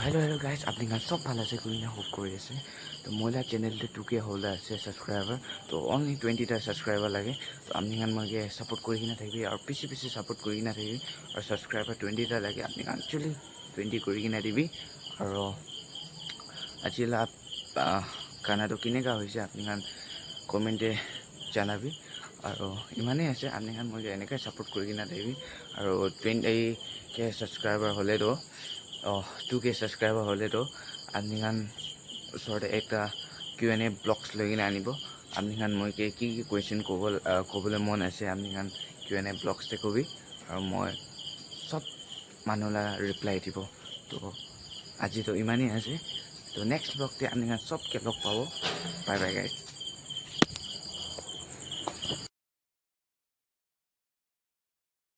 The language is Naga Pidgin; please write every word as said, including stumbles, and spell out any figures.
Hello, hello guys, apni khan sob bhal ase koina hope kuri ase. To moi la channel te two K hola ase subscriber. To only twenty ta subscriber lage. To apni khan moi ke support kuri kena thakibi aru bishi bishi support kuri kena thakibi. Aru subscriber twenty ta lage, apni khan actually twenty kuri kena dibi. Aru aji la ah, gana to kineka hoise apni khan comment te janabi. Aru imane ase, apni khan moi ke eneka support kuri kena thakibi. Aru twenty K subscriber hole to, oh, two K subscriber hole to apni khan osor te ekta Q and A box loi kena anibo. Apni khan moi ke ki ki question kobo, ah, kobole mon ase, apni khan Q and A box te kobi. Aru moi sob manu la reply dibo. To aji to imane ase. To next vlog te apni khan sob ke log pabo. Bye bye guys.